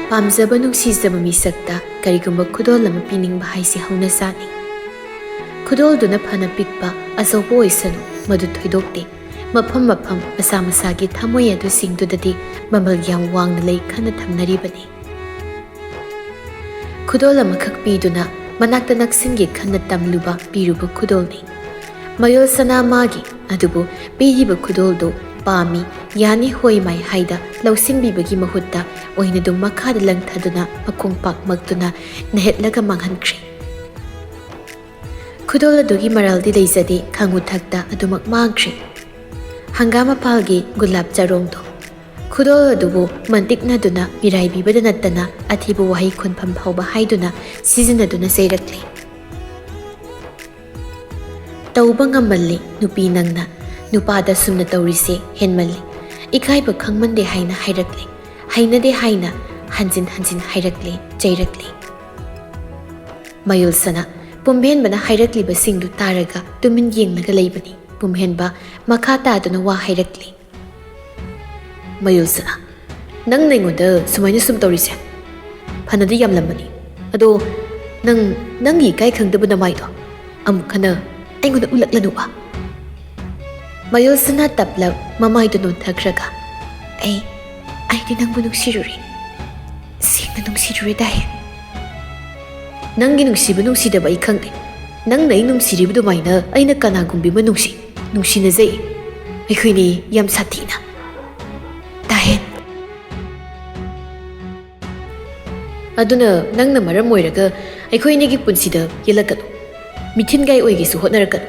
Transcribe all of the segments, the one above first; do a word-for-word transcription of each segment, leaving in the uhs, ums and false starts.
ꯄꯥꯝꯖꯕ ꯅꯨꯡꯁꯤꯖꯕ ꯃꯤꯁꯛꯇ ꯀꯔꯤꯒꯨꯝꯕ ꯈꯨꯗꯣꯜ ꯑꯃ ꯄꯤꯅꯤꯡꯕ ꯍꯥꯏꯁꯤ ꯍꯧꯅꯁꯥꯅꯤ꯫ ꯈꯨꯗꯣꯜꯗꯨꯅ ꯐꯅ ꯄꯤꯛꯄ ꯑꯆꯧꯕ ꯑꯣꯏꯁꯅꯨ, ꯃꯗꯨ ꯊꯣꯏꯗꯣꯛꯇꯦ꯫ ꯃꯐꯝ ꯃꯐꯝ ꯃꯁꯥ ꯃꯁꯥꯒꯤ ꯊꯃꯣꯏ ꯑꯗꯨꯁꯤꯡꯗꯨꯗꯗꯤ ꯃꯃꯜ ꯌꯥꯝ ꯋꯥꯡꯅ ꯂꯩ ꯈꯟꯅ ꯊꯝꯅꯔꯤꯕꯅꯤ꯫ ꯈꯨꯗꯣꯜ ꯑꯃꯈꯛ ꯄꯤꯗꯨꯅ ꯃꯅꯥꯛꯇ ꯅꯛꯁꯤꯟꯒꯦ ꯈꯟꯅ ꯇꯝꯂꯨꯕ ꯄꯤꯔꯨꯕ ꯈꯨꯗꯣꯜꯅꯤ꯫ ꯃꯌꯣꯜ ꯁꯅꯥ ꯃꯥꯒꯤ, ꯑꯗꯨꯕꯨ ꯄꯤꯔꯤꯕ ꯈꯨꯗꯣꯜꯗꯨ ꯄꯥꯝꯃꯤ, ꯌꯥꯅꯤ, ꯍꯣꯏ ꯃꯥꯏ ꯍꯥꯏꯗ ꯂꯧꯁꯤꯟꯕꯤꯕꯒꯤ ꯃꯍꯨꯠꯇ ꯑꯣꯏꯅꯗꯨꯝ ꯃꯈꯥꯗ ꯂꯪꯊꯗꯨꯅ ꯃꯈꯣꯡ ꯄꯥꯛꯃꯛꯇꯨꯅ ꯅꯦꯠꯂꯒ ꯃꯥꯡꯍꯟꯈ꯭ꯔꯦ꯫ ꯈꯨꯗꯣꯜ ꯑꯗꯨꯒꯤ ꯃꯔꯜꯗꯤ ꯂꯩꯖꯗꯦ, ꯈꯪꯉꯨ ꯊꯛꯇ ꯑꯗꯨꯃꯛ ꯃꯥꯡꯈ꯭ꯔꯦ꯫ ꯍꯪꯒꯥꯝ ꯃꯄꯥꯜꯒꯤ ꯒꯨꯂꯥꯞ ꯆꯔꯣꯡꯗꯣ꯫ ꯈꯨꯗꯣꯜ ꯑꯗꯨꯕꯨ ꯃꯟꯇꯤꯛꯅꯗꯨꯅ ꯃꯤꯔꯥꯏꯕꯤꯕꯗ ꯅꯠꯇꯅ ꯑꯊꯤꯕ ꯋꯥꯍꯩ ꯈꯣꯟꯐꯝ ꯐꯥꯎꯕ ꯍꯥꯏꯗꯨꯅ ꯁꯤꯖꯤꯟꯅꯗꯨꯅ ꯆꯩꯔꯛꯂꯤ꯫ ꯇꯧꯕ ꯉꯝꯃꯜꯂꯤ ꯅꯨꯄꯤ ꯅꯪꯅ, ꯅꯨꯄꯥꯗ ꯁꯨꯝꯅ ꯇꯧꯔꯤꯁꯦ ꯍꯦꯟꯃꯜꯂꯤ, ꯏꯀꯥꯏꯕ ꯈꯪꯃꯟꯗꯦ ꯍꯥꯏꯅ ꯍꯥꯏꯔꯛꯂꯤ, ꯍꯩꯅꯗꯦ ꯍꯥꯏꯅ ꯍꯟꯖꯤꯟ ꯍꯟꯖꯤꯟ ꯍꯥꯏꯔꯛꯂꯤ, ꯆꯩꯔꯛꯂꯤ꯫ ꯃꯌꯨꯜꯁꯅ ꯄꯨꯝꯍꯦꯟꯕꯅ ꯍꯥꯏꯔꯛꯂꯤꯕꯁꯤꯡꯗꯨ ꯇꯥꯔꯒ ꯇꯨꯃꯤꯟ ꯌꯦꯡꯂꯒ ꯂꯩꯕꯅꯤ꯫ ꯄꯨꯝꯍꯦꯟꯕ ꯃꯈꯥ ꯇꯥꯗꯨꯅ ꯋꯥ ꯍꯥꯏꯔꯛꯂꯤ꯫ ꯃꯌꯨꯜꯁꯅ, ꯅꯪꯅ ꯑꯩꯉꯣꯟꯗ ꯁꯨꯃꯥꯏꯅ ꯁꯨꯝ ꯇꯧꯔꯤꯁꯦ ꯐꯅꯗꯤ ꯌꯥꯝꯂꯝꯕꯅꯤ꯫ ꯑꯗꯣ ꯅꯪ, ꯅꯪꯒꯤ ꯏꯀꯥꯏ ꯈꯪꯗꯕ ꯅꯃꯥꯏꯗꯣ ꯑꯃꯨꯛ ꯍꯟꯅ ꯑꯩꯉꯣꯟꯗ ꯎꯠꯂꯛꯂꯅꯨꯕ꯫ ꯃꯌꯨꯜꯁꯅ ꯇꯞꯂꯞ ꯃꯃꯥꯏꯗꯨ ꯅꯣꯟꯊꯈ꯭ꯔꯒ, ꯑꯩ, ꯑꯩꯗꯤ ꯅꯪꯕꯨ ꯅꯨꯡꯁꯤꯔꯨꯔꯦ꯫ ꯁꯦꯡꯅ ꯅꯨꯡꯁꯤꯔꯨꯔꯦ ꯗꯥꯍꯦꯟ꯫ ꯅꯪꯒꯤ ꯅꯨꯡꯁꯤꯕ ꯅꯨꯡꯁꯤꯗꯕ ꯑꯩ ꯈꯪꯗꯦ꯫ ꯅꯪꯅ ꯑꯩ ꯅꯨꯡꯁꯤꯔꯤꯕ ꯑꯗꯨꯃꯥꯏꯅ ꯑꯩꯅ ꯀꯅꯥꯒꯨꯝꯕꯤ ꯑꯃ ꯅꯨꯡꯁꯤ, ꯅꯨꯡꯁꯤꯅꯖꯩ꯫ ꯑꯩꯈꯣꯏꯅꯤ ꯌꯥꯝ ꯁꯥꯊꯤꯅ꯫ ꯗꯥꯍꯦꯟ꯫ ꯑꯗꯨꯅ ꯅꯪꯅ ꯃꯔꯝ ꯑꯣꯏꯔꯒ ꯑꯩꯈꯣꯏ ꯑꯅꯤꯒꯤ ꯄꯨꯟꯁꯤꯗ ꯌꯦꯜꯂꯛꯀꯅꯨ꯫ ꯃꯤꯊꯤꯟꯒꯥꯏ ꯑꯣꯏꯒꯦꯁꯨ ꯍꯣꯠꯅꯔꯛꯀꯅꯨ꯫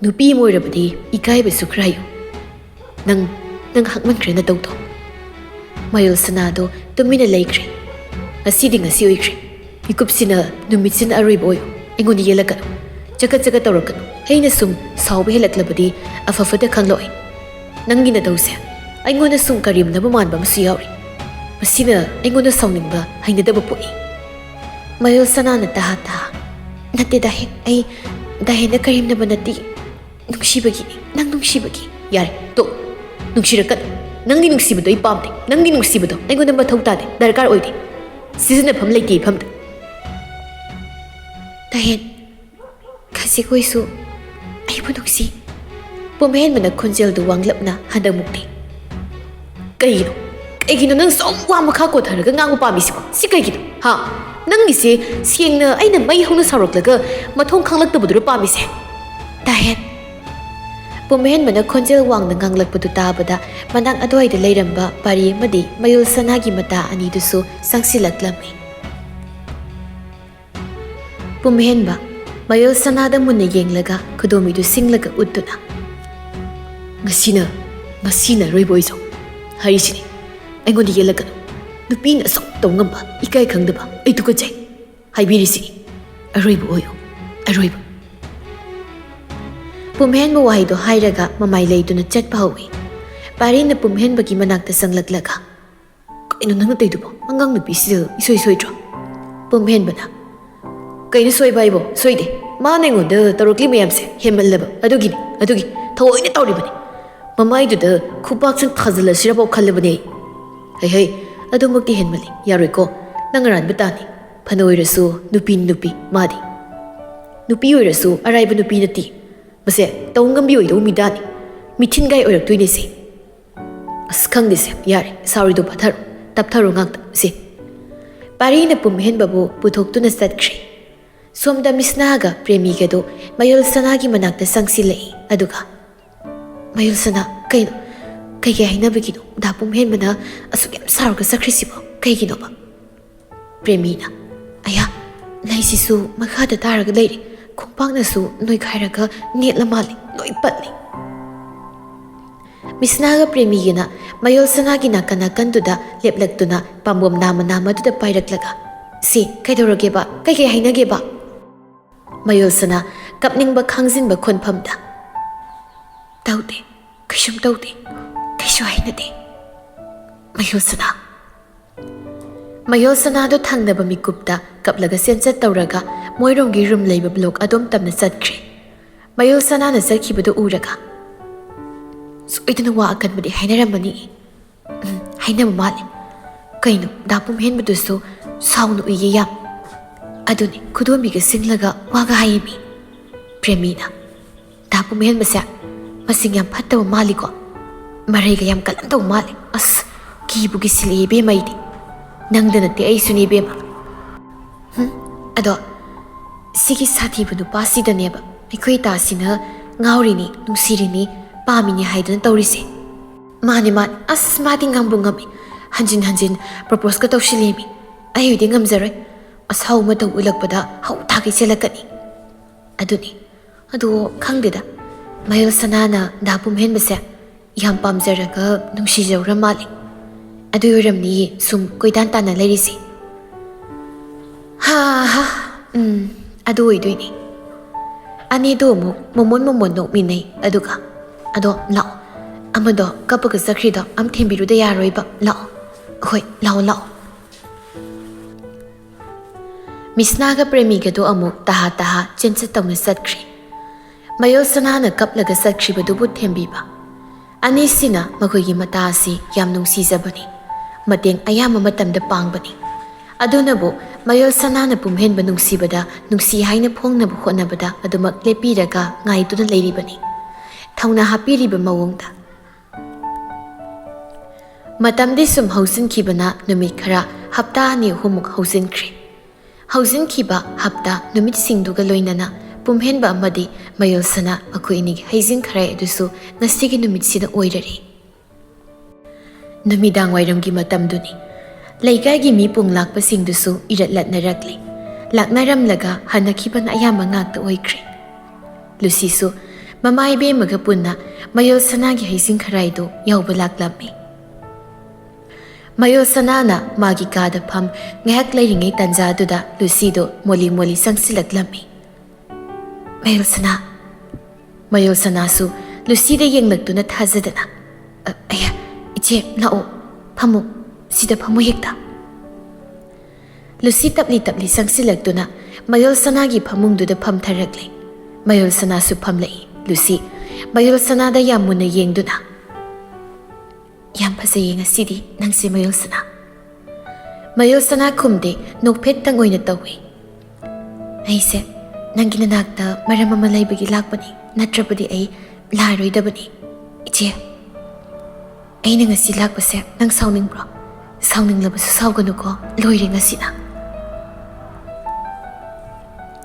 ꯅꯨꯄꯤ ꯑꯃ ꯑꯣꯏꯔꯕꯗꯤ ꯏꯀꯥꯏꯕꯁꯨ ꯈꯔ ꯍꯩꯌꯨ꯫ ꯅꯪ, ꯅꯪ ꯍꯛꯃꯟꯈ꯭ꯔꯦ ꯅꯇꯧꯗꯣ꯫ ꯃꯌꯨꯜ ꯁꯅꯥꯗꯣ ꯇꯨꯃꯤꯟꯅ ꯂꯩꯈ꯭ꯔꯦ꯫ ꯉꯁꯤꯗꯤ ꯉꯁꯤ ꯑꯣꯏꯈ꯭ꯔꯦ꯫ ꯃꯤꯀꯨꯞꯁꯤꯅ ꯅꯨꯃꯤꯠꯁꯤꯅ ꯑꯔꯣꯏꯕ ꯑꯣꯏꯌꯨ꯫ ꯑꯩꯉꯣꯟꯗ ꯌꯦꯜꯂꯛꯀꯅꯨ꯫ ꯆꯒꯠ ꯆꯒꯠ ꯇꯧꯔꯛꯀꯅꯨ꯫ ꯑꯩꯅ ꯁꯨꯝ ꯁꯥꯎꯕ ꯍꯦꯜꯂꯛꯂꯕꯗꯤ ꯑꯐ ꯐꯠꯇ ꯈꯪꯂꯣꯏ꯫ ꯅꯪꯒꯤ ꯅꯇꯧꯁꯦ ꯑꯩꯉꯣꯟꯗ ꯁꯨꯝ ꯀꯔꯦꯝꯅꯕ ꯃꯥꯟꯕ ꯑꯃꯁꯨ ꯌꯥꯎꯔꯤ꯫ ꯃꯁꯤꯅ ꯑꯩꯉꯣꯟꯗ ꯁꯥꯎꯅꯤꯡꯕ, ꯍꯩꯅꯗꯕ ꯄꯣꯛꯏ꯫ ꯃꯌꯨꯜ ꯁꯅꯥꯅ ꯇꯍꯥ ꯇꯍꯥ, "ꯅꯠꯇꯦ ꯗꯥꯍꯦꯟ, ꯑꯩ ꯗꯥꯍꯦꯟꯗ ꯀꯔꯦꯝꯅꯕ ꯅꯠꯇꯦ꯫ ꯅꯨꯡꯁꯤꯕꯒꯤꯅꯤ, ꯅꯪ ꯅꯨꯡꯁꯤꯕꯒꯤ꯫" "ꯌꯥꯔꯦ, ꯇꯣꯛ꯫ ꯅꯨꯡꯁꯤꯔꯛꯀꯅꯨ꯫ ꯅꯪꯒꯤ ꯅꯨꯡꯁꯤꯕꯗꯣ ꯑꯩ ꯄꯥꯝꯗꯦ꯫ ꯅꯪꯒꯤ ꯅꯨꯡꯁꯤꯕꯗꯣ ꯑꯩꯉꯣꯟꯗ ꯃꯊꯧ ꯇꯥꯗꯦ, ꯗꯔꯀꯥꯔ ꯑꯣꯏꯗꯦ꯫ ꯁꯤꯖꯤꯟꯅꯐꯝ ꯂꯩꯇꯦ ꯏꯐꯝꯗ꯫ ꯇꯍꯦꯟ, ꯈꯖꯤꯛ ꯑꯣꯏꯁꯨ ꯑꯩꯕꯨ ꯅꯨꯡꯁꯤ꯫ ꯄꯨꯝꯍꯦꯟꯕꯅ ꯈꯣꯟꯖꯦꯜꯗꯨ ꯋꯥꯡꯂꯞꯅ ꯍꯟꯗꯛ ꯃꯨꯛꯇꯤ꯫ ꯀꯩꯒꯤꯅꯣ? ꯀꯩꯒꯤꯅꯣ ꯅꯪ ꯁꯨꯝ ꯋꯥ ꯃꯈꯥ ꯀꯣꯟꯊꯔꯒ ꯉꯥꯡꯕ ꯄꯥꯝꯃꯤꯁꯤꯕꯣ? ꯁꯤ ꯀꯩꯒꯤꯅꯣ? ꯍꯥ? ꯅꯪꯒꯤꯁꯦ ꯁꯦꯡꯅ ꯑꯩꯅ ꯃꯩ ꯍꯧꯅ ꯁꯥꯎꯔꯛꯂꯒ ꯃꯊꯣꯡ ꯈꯪꯂꯛꯇꯕꯗꯨꯔ ꯄꯥꯝꯃꯤꯁꯦ? ꯇꯍꯦꯟ꯫ ꯄꯨꯝꯍꯦꯟꯕꯅ ꯈꯣꯟꯖꯦꯜ ꯋꯥꯡꯅ ꯉꯥꯡꯂꯛꯄꯗꯨ ꯇꯥꯕꯗ ꯃꯅꯥꯛ ꯑꯗꯨꯋꯥꯏꯗ ꯂꯩꯔꯝꯕ ꯄꯥꯔꯤ ꯑꯃꯗꯤ ꯃꯌꯨꯜ ꯁꯅꯥꯒꯤ ꯃꯇꯥ ꯑꯅꯤꯗꯨꯁꯨ ꯆꯪꯁꯤꯜꯂꯛꯂꯝꯃꯤ꯫ ꯄꯨꯝꯍꯦꯟꯕ ꯃꯌꯨꯜ ꯁꯅꯥꯗ ꯃꯨꯟꯅ ꯌꯦꯡꯂꯒ ꯈꯨꯗꯣꯝꯕꯤꯗꯨ ꯁꯤꯡꯂꯒ ꯎꯠꯇꯨꯅ, "ꯉꯁꯤꯅ, ꯉꯁꯤꯅ ꯑꯔꯣꯏꯕ ꯑꯣꯏꯖꯧ ꯍꯥꯏꯔꯤꯁꯤꯅꯤ꯫ ꯑꯩꯉꯣꯟꯗ ꯌꯦꯠꯂꯛꯀꯅꯨ꯫ ꯅꯨꯄꯤꯅ ꯑꯁꯨꯛ ꯇꯧ ꯉꯝꯕ, ꯏꯀꯥꯏ ꯈꯪꯗꯕ, ꯑꯩ ꯇꯨꯀꯠꯆꯩ ꯍꯥꯏꯕꯤꯔꯤꯁꯤꯅꯤ꯫ ꯑꯔꯣꯏꯕ ꯑꯣꯏꯌꯨ, ꯑꯔꯣꯏꯕ꯫" ꯄꯨꯝꯍꯦꯟꯕ ꯋꯥꯍꯩꯗꯣ ꯍꯥꯏꯔꯒ ꯃꯃꯥꯏ ꯂꯩꯗꯨꯅ ꯆꯠꯄ ꯍꯧꯏ꯫ ꯄꯥꯔꯤꯅ ꯄꯨꯝꯍꯦꯟꯕꯒꯤ ꯃꯅꯥꯛꯇ ꯆꯪꯂꯛꯂꯒ, "ꯀꯩꯅꯣ ꯅꯪꯅ ꯇꯧꯏꯗꯨꯕꯣ? ꯑꯉꯥꯡ ꯅꯨꯄꯤꯁꯤꯗ ꯏꯁꯣꯏ ꯁꯣꯏꯗ꯭ꯔꯣ?" ꯄꯨꯝꯍꯦꯟꯕꯅ, "ꯀꯩꯅꯣ ꯁꯣꯏꯕ ꯍꯥꯏꯕꯣ? ꯁꯣꯏꯗꯦ꯫ ꯃꯥꯅ ꯑꯩꯉꯣꯟꯗ ꯇꯧꯔꯛꯂꯤ ꯃꯌꯥꯝꯁꯦ ꯍꯦꯟꯃꯜꯂꯕ꯫ ꯑꯗꯨꯒꯤꯅꯤ, ꯑꯗꯨꯒꯤ ꯊꯑꯣꯏꯅ ꯇꯧꯔꯤꯕꯅꯤ꯫ ꯃꯃꯥꯏꯗꯨꯗ ꯈꯨꯕꯥꯛꯁꯤꯡ ꯊꯥꯖꯤꯜꯂꯁꯤꯔꯐꯥꯎ ꯈꯜꯂꯕꯅꯦ ꯑꯩ꯫ ꯍꯩ ꯍꯩ, ꯑꯗꯨꯃꯛꯇꯤ ꯍꯦꯟꯃꯜꯂꯤ꯫ ꯌꯥꯔꯣꯏꯀꯣ꯫ ꯅꯪ ꯑꯔꯥꯟꯕ ꯇꯥꯅꯤ꯫ ꯐꯅ ꯑꯣꯏꯔꯁꯨ ꯅꯨꯄꯤꯅꯤ ꯅꯨꯄꯤ, ꯃꯥꯗꯤ꯫ ꯅꯨꯄꯤ ꯑꯣꯏꯔꯁꯨ ꯑꯔꯥꯏꯕ ꯅꯨꯄꯤ ꯅꯠꯇꯦ꯫ ꯃꯁꯦ ꯇꯧ ꯉꯝꯕꯤ ꯑꯣꯏꯗꯧ ꯃꯤꯗꯥꯅꯤ꯫ ꯃꯤꯊꯤꯟꯒꯥꯏ ꯑꯣꯏꯔꯛꯇꯣꯏꯅꯦ ꯁꯦ꯫" "ꯑꯁ, ꯈꯪꯗꯦꯁꯦ, ꯌꯥꯔꯦ, ꯁꯥꯎꯔꯤꯗꯣ ꯄꯠꯊꯔꯣ, ꯇꯞꯊꯔꯣ ꯉꯥꯛꯇ ꯁꯦ꯫" ꯄꯥꯔꯤꯅ ꯄꯨꯝꯍꯦꯟꯕꯕꯨ ꯄꯨꯊꯣꯛꯇꯨꯅ ꯆꯠꯈ꯭ꯔꯦ꯫ ꯁꯣꯝꯗ ꯃꯤꯁꯅꯥꯒ ꯄ꯭ꯔꯦꯃꯤꯒꯗꯨ ꯃꯌꯨꯜ ꯁꯅꯥꯒꯤ ꯃꯅꯥꯛꯇ ꯆꯪꯁꯤꯜꯂꯛꯏ꯫ ꯑꯗꯨꯒ, "ꯃꯌꯨꯜ ꯁꯅꯥ, ꯀꯩꯅꯣ? ꯀꯩꯀꯩ ꯍꯥꯏꯅꯕꯒꯤꯅꯣ? ꯗꯥ ꯄꯨꯝꯍꯦꯟꯕꯅ ꯑꯁꯨꯛ ꯌꯥꯝ ꯁꯥꯎꯔꯒ ꯆꯠꯈ꯭ꯔꯤꯁꯤꯕꯣ ꯀꯩꯒꯤꯅꯣꯕ?" ꯄ꯭ꯔꯦꯃꯤꯅ, "ꯑꯌꯥ, ꯂꯩꯁꯤꯁꯨ ꯃꯈꯥꯗ ꯇꯥꯔꯒ ꯂꯩꯔꯦ꯫ ꯈꯣꯡꯄꯥꯛꯅꯁꯨ ꯅꯣꯏꯈꯥꯏꯔꯒ ꯅꯦꯠꯂ ꯃꯥꯜꯂꯦ, ꯂꯣꯏ ꯄꯠꯂꯦ꯫" ꯃꯤꯁꯅꯥꯒ ꯄ꯭ꯔꯦꯃꯤꯒꯅ ꯃꯌꯣꯜ ꯁꯅꯥꯒꯤ ꯅꯥꯀꯟ ꯅꯥꯀꯟꯗꯨꯗ ꯂꯦꯞꯂꯛꯇꯨꯅ ꯄꯥꯝꯕꯣꯝ ꯅꯥꯝꯃ ꯅꯥꯝꯃꯗꯨꯗ ꯄꯥꯏꯔꯛꯂꯒ, "ꯁꯤ ꯀꯩꯗꯧꯔꯒꯦꯕ? ꯀꯩꯀꯩ ꯍꯥꯏꯅꯒꯦꯕ?" ꯃꯌꯣꯜ ꯁꯅꯥ ꯀꯞꯅꯤꯡꯕ ꯈꯥꯡꯖꯤꯟꯕ ꯈꯣꯟꯐꯝꯗ, "ꯇꯧꯗꯦ, ꯀꯩꯁꯨꯝ ꯇꯧꯗꯦ, ꯀꯩꯁꯨ ꯍꯥꯏꯅꯗꯦ꯫" ꯃꯌꯣꯜ ꯁꯅꯥ꯫ ꯃꯌꯣꯜ ꯁꯅꯥꯗꯣ ꯊꯪꯅꯕ ꯃꯤꯀꯨꯞꯇ ꯀꯞꯂꯒ ꯆꯦꯟꯆꯠ ꯇꯧꯔꯒ ꯃꯣꯏꯔꯣꯝꯒꯤ ꯔꯨꯝ ꯂꯩꯕ ꯕ꯭ꯂꯣꯛ ꯑꯗꯣꯝ ꯇꯝꯅ ꯆꯠꯈ꯭ꯔꯦ꯫ ꯃꯌꯣꯜ ꯁꯅꯥꯅ ꯆꯠꯈꯤꯕꯗꯨ ꯎꯔꯒ, ꯁꯣꯏꯗꯅ ꯋꯥ ꯑꯀꯟꯕꯗꯤ ꯍꯥꯏꯅꯔꯝꯃꯅꯤ꯫ ꯎꯝ, ꯍꯥꯏꯅꯕ ꯃꯥꯜꯂꯦ꯫ ꯀꯩꯅꯣ, ꯗꯥ ꯄꯨꯝꯍꯦꯟꯕꯗꯨꯁꯨ ꯁꯥꯎꯅ ꯎꯏꯌꯦ ꯌꯥꯝ꯫ ꯑꯗꯨꯅꯤ, ꯈꯨꯗꯣꯝꯕꯤꯒ ꯁꯤꯡꯂꯒ ꯋꯥꯒ ꯍꯥꯏꯌꯦꯃꯤ꯫ ꯄ꯭ꯔꯦꯃꯤꯅ, "ꯗꯥ ꯄꯨꯝꯍꯦꯟꯕꯁꯦ ꯃꯁꯤꯡ ꯌꯥꯝ ꯐꯠꯇꯕ ꯃꯥꯜꯂꯤꯀꯣ? ꯃꯔꯩꯒ ꯌꯥꯝ ꯀꯜꯂꯝꯗꯧ ꯃꯥꯜꯂꯤ꯫ ꯑꯁ, ꯀꯤꯕꯨ ꯀꯤꯁꯤꯜꯂꯛꯑꯦ ꯏꯕꯦꯝꯃ ꯑꯩꯗꯤ꯫ ꯅꯪꯗ ꯅꯠꯇꯦ, ꯑꯩꯁꯨꯅꯤ ꯏꯕꯦꯝꯃ꯫ ꯍꯨꯝ, ꯑꯗꯣ ꯁꯤꯒꯤ ꯁꯥꯊꯤꯕ ꯅꯨꯄꯥꯁꯤꯗꯅꯦꯕ ꯑꯩꯈꯣꯏ ꯏꯇꯥꯁꯤꯅ ꯉꯥꯎꯔꯤꯅꯤ, ꯅꯨꯡꯁꯤꯔꯤꯅꯤ, ꯄꯥꯝꯃꯤꯅꯤ ꯍꯥꯏꯗꯨꯅ ꯇꯧꯔꯤꯁꯦ꯫" "ꯃꯥꯅꯦ, ꯃꯥꯅꯦ꯫ ꯑꯁ, ꯃꯥꯗꯤ ꯉꯝꯕꯨ ꯉꯝꯃꯤ꯫ ꯍꯟꯖꯤꯟ ꯍꯟꯖꯤꯟ ꯄ꯭ꯔꯣꯄꯣꯁꯀ ꯇꯧꯁꯤꯜꯂꯦꯃꯤ꯫ ꯑꯩ ꯍꯧꯗꯤ ꯉꯝꯖꯔꯣꯏ꯫ ꯑꯁꯥꯎ ꯃꯇꯧ ꯎꯠꯂꯛꯄꯗ ꯍꯧ ꯊꯥꯒꯩ ꯆꯦꯜꯂꯛꯀꯅꯤ꯫" ꯑꯗꯨꯅꯤ꯫ ꯑꯗꯣ ꯈꯪꯗꯦꯗ, ꯃꯌꯣꯜ ꯁꯅꯥꯅ ꯗꯥ ꯄꯨꯝꯍꯦꯟꯕꯁꯦ ꯌꯥꯝ ꯄꯥꯝꯖꯔꯒ ꯅꯨꯡꯁꯤꯖꯧꯔ ꯃꯥꯜꯂꯦ꯫ ꯑꯗꯨ ꯑꯣꯏꯔꯝꯅꯤꯌꯦ ꯁꯨꯝ ꯀꯣꯏꯇꯥꯟ ꯇꯥꯟꯅ ꯂꯩꯔꯤꯁꯦ꯫ ꯍꯥ ꯍꯥ, ꯎꯝ, ꯑꯗꯨ ꯑꯣꯏꯗꯣꯏꯅꯦ꯫ ꯑꯅꯤꯗꯣ ꯑꯃꯨꯛ ꯃꯣꯃꯣꯟ ꯃꯣꯃꯣꯟ ꯅꯣꯛꯃꯤꯟꯅꯩ꯫ ꯑꯗꯨꯒ, "ꯑꯗꯣ ꯂꯥꯛꯑꯣ, ꯑꯃꯗꯣ ꯀꯞꯄꯒ ꯆꯠꯈ꯭ꯔꯤꯗꯣ ꯑꯝ ꯊꯦꯝꯕꯤꯔꯨꯗ ꯌꯥꯔꯣꯏꯕ꯫ ꯂꯥꯛꯑꯣ, ꯍꯣꯏ, ꯂꯥꯛꯑꯣ, ꯂꯥꯛꯑꯣ꯫" ꯃꯤꯁꯅꯥꯒ ꯄ꯭ꯔꯦꯃꯤꯒꯗꯣ ꯑꯃꯨꯛ ꯇꯍꯥ ꯇꯍꯥ ꯆꯦꯟꯆꯠ ꯇꯧꯅ ꯆꯠꯈ꯭ꯔꯦ꯫ ꯃꯌꯣꯜ ꯁꯅꯥꯅ ꯀꯞꯂꯒ ꯆꯠꯈ꯭ꯔꯤꯕꯗꯨꯕꯨ ꯊꯦꯝꯕꯤꯕ꯫ ꯑꯅꯤꯁꯤꯅ ꯃꯈꯣꯏꯒꯤ ꯃꯇꯥ ꯑꯁꯤ ꯌꯥꯝ ꯅꯨꯡꯁꯤꯖꯕꯅꯤ꯫ ꯃꯇꯦꯡ ꯑꯌꯥꯝꯕ ꯃꯇꯝꯗ ꯄꯥꯡꯕꯅꯤ꯫ ꯑꯗꯨꯅꯕꯨ ꯃꯌꯣꯜ ꯁꯅꯥꯅ ꯄꯨꯝꯍꯦꯟꯕ ꯅꯨꯡꯁꯤꯕꯗ ꯅꯨꯡꯁꯤ ꯍꯥꯏꯅ ꯐꯣꯡꯅꯕ ꯍꯣꯠꯅꯕꯗ ꯑꯗꯨꯃꯛ ꯂꯦꯞꯄꯤꯔꯒ ꯉꯥꯏꯗꯨꯅ ꯂꯩꯔꯤꯕꯅꯤ꯫ ꯊꯧꯅꯥ ꯍꯥꯞꯄꯤꯔꯤꯕ ꯃꯑꯣꯡꯗ꯫ ꯃꯇꯝꯗꯤ ꯁꯨꯝ ꯍꯧꯖꯤꯟꯈꯤꯕꯅ ꯅꯨꯃꯤꯠ ꯈꯔ, ꯍꯞꯇꯥ ꯑꯅꯤ ꯑꯍꯨꯝꯃꯨꯛ ꯍꯧꯖꯤꯟꯈ꯭ꯔꯦ꯫ ꯍꯧꯖꯤꯟꯈꯤꯕ ꯍꯞꯇꯥ ꯅꯨꯃꯤꯠꯁꯤꯡꯗꯨꯒ ꯂꯣꯏꯅꯅ ꯄꯨꯝꯍꯦꯟꯕ ꯑꯃꯗꯤ ꯃꯌꯣꯜ ꯁꯅꯥ ꯃꯈꯣꯏ ꯑꯅꯤꯒꯤ ꯍꯩꯖꯤꯡ ꯈꯔꯥꯏ ꯑꯗꯨꯁꯨ ꯉꯁꯤꯒꯤ ꯅꯨꯃꯤꯠꯁꯤꯗ ꯑꯣꯏꯔꯔꯦ꯫ ꯅꯨꯃꯤꯗꯥꯡ ꯋꯥꯏꯔꯝꯒꯤ ꯃꯇꯝꯗꯨꯅꯤ꯫ ꯂꯩꯀꯥꯏꯒꯤ ꯃꯤ ꯄꯨꯡ ꯂꯥꯛꯄꯁꯤꯡꯗꯨꯁꯨ ꯏꯔꯠꯂꯠꯅꯔꯛꯂꯦ꯫ ꯂꯥꯛꯅꯔꯝꯂꯒ ꯍꯟꯅꯈꯤꯕꯅ ꯑꯌꯥꯝꯕ ꯉꯥꯛꯇ ꯑꯣꯏꯈ꯭ꯔꯦ꯫ ꯂꯨꯁꯤꯁꯨ ꯃꯃꯥ ꯏꯕꯦꯝꯃꯒ ꯄꯨꯟꯅ ꯃꯌꯣꯜ ꯁꯅꯥꯒꯤ ꯍꯩꯖꯤꯡ ꯈꯔꯥꯏꯗꯨ ꯌꯥꯎꯕ ꯂꯥꯛꯂꯝꯃꯤ꯫ ꯃꯌꯣꯜ ꯁꯅꯥꯅ ꯃꯥꯒꯤ ꯀꯥꯗ ꯐꯝ ꯉꯥꯏꯍꯥꯛ ꯂꯩꯔꯤꯉꯩ ꯇꯥꯟꯖꯥꯗꯨꯗ ꯂꯨꯁꯤꯗꯨ ꯃꯣꯂꯤ ꯃꯣꯂꯤ ꯆꯪꯁꯤꯜꯂꯛꯂꯝꯃꯤ꯫ "ꯃꯌꯣꯜ ꯁꯅꯥ!" ꯃꯌꯣꯜ ꯁꯅꯥꯁꯨ ꯂꯨꯁꯤꯗ ꯌꯦꯡꯂꯛꯇꯨꯅ ꯊꯥꯖꯗꯅ, "ꯑ, ꯑꯌꯥ, ꯏꯆꯦ, ꯂꯥꯛꯑꯣ, ꯐꯝꯃꯨ, ꯁꯤꯗ ꯐꯝꯃꯨ ꯍꯦꯛꯇ꯫" ꯂꯨꯁꯤ ꯇꯞꯂꯤ ꯇꯞꯂꯤ ꯆꯪꯁꯤꯜꯂꯛꯇꯨꯅ ꯃꯌꯣꯜ ꯁꯅꯥꯒꯤ ꯐꯃꯨꯡꯗꯨꯗ ꯐꯝꯊꯔꯛꯂꯦ꯫ ꯃꯌꯣꯜ ꯁꯅꯥꯁꯨ ꯐꯝꯂꯛꯏ꯫ ꯂꯨꯁꯤ ꯃꯌꯨꯜ ꯁꯅꯥꯗ ꯌꯥꯝ ꯃꯨꯟꯅ ꯌꯦꯡꯗꯨꯅ, "ꯌꯥꯝ ꯐꯖꯩꯌꯦ ꯉꯁꯤꯗꯤ ꯅꯪꯁꯦ, ꯃꯌꯨꯜ ꯁꯅꯥ꯫" ꯃꯌꯨꯜ ꯁꯅꯥ ꯈꯨꯝꯗꯦ, ꯅꯣꯛꯐꯦꯠꯇꯪ ꯑꯣꯏꯅ ꯇꯧꯏ꯫ "ꯑꯩꯁꯦ ꯅꯪꯒꯤ ꯅꯅꯥꯛꯇ ꯃꯔꯝ ꯑꯃ ꯂꯩꯕꯒꯤ ꯂꯥꯛꯄꯅꯤ, ꯅꯠꯇ꯭ꯔꯕꯗꯤ ꯑꯩ ꯂꯥꯛꯑꯔꯣꯏꯗꯕꯅꯤ꯫ ꯏꯆꯦ, ꯑꯩꯅ ꯉꯁꯤ ꯂꯥꯛꯄꯁꯦ ꯅꯪ ꯁꯥꯎꯅꯤꯡꯕ꯭ꯔꯣ? ꯁꯥꯎꯅꯤꯡꯂꯕꯁꯨ ꯁꯥꯎꯒꯅꯨꯀꯣ, ꯂꯣꯏꯔꯦ ꯉꯁꯤꯅ꯫"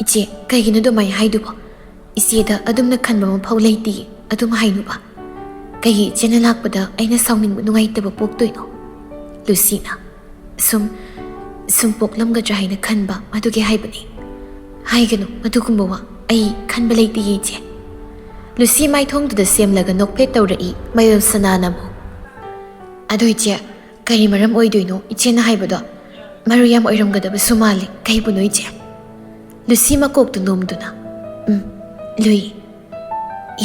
"ꯏꯆꯦ, ꯀꯩꯒꯤꯅꯣ ꯑꯗꯨꯃꯥꯏꯅ ꯍꯥꯏꯗꯨꯕꯣ? ꯏꯆꯦꯗ ꯑꯗꯨꯝꯅ ꯈꯟꯕ ꯑꯃꯐꯥꯎ ꯂꯩꯇꯤꯌꯦ ꯑꯗꯨꯝ ꯍꯥꯏꯅꯨꯕ꯫ ꯀꯩꯒꯤ ꯏꯆꯦꯅ ꯂꯥꯛꯄꯗ ꯑꯩꯅ ꯁꯥꯎꯅꯤꯡꯕ, ꯅꯨꯡꯉꯥꯏꯇꯕ ꯄꯣꯛꯇꯣꯏꯅꯣ?" ꯂꯨꯁꯤꯅ, "ꯁꯨꯝ, ꯁꯨꯝ ꯄꯣꯛꯂꯝꯒꯗ꯭ꯔꯥ ꯍꯥꯏꯅ ꯈꯟꯕ, ꯑꯗꯨꯒꯤ ꯍꯥꯏꯕꯅꯤ꯫" "ꯍꯥꯏꯒꯅꯨ ꯑꯗꯨꯒꯨꯝꯕ ꯋꯥ, ꯑꯩ ꯈꯟꯕ ꯂꯩꯇꯤꯌꯦ ꯏꯆꯦ꯫" ꯂꯨꯁꯤ ꯃꯥꯏꯊꯣꯡꯗꯨꯗ ꯁꯦꯝꯂꯒ ꯅꯣꯛꯐꯦꯠ ꯇꯧꯔꯛꯏ꯫ ꯃꯌꯨꯜ ꯁꯅꯥꯅ ꯑꯃꯨꯛ, "ꯑꯗꯣ ꯏꯆꯦ, ꯀꯔꯤ ꯃꯔꯝ ꯑꯣꯏꯗꯣꯏꯅꯣ ꯏꯆꯦꯅ ꯍꯥꯏꯕꯗꯣ? ꯃꯔꯨ ꯌꯥꯝ ꯑꯣꯏꯔꯝꯒꯗꯕꯁꯨ ꯃꯥꯜꯂꯤ꯫ ꯀꯩꯕꯨꯅꯣ ꯏꯆꯦ?" ꯂꯨꯁꯤ ꯃꯀꯣꯛꯇꯨ ꯅꯣꯝꯗꯨꯅ, "ꯎꯝ, ꯂꯨꯏ꯫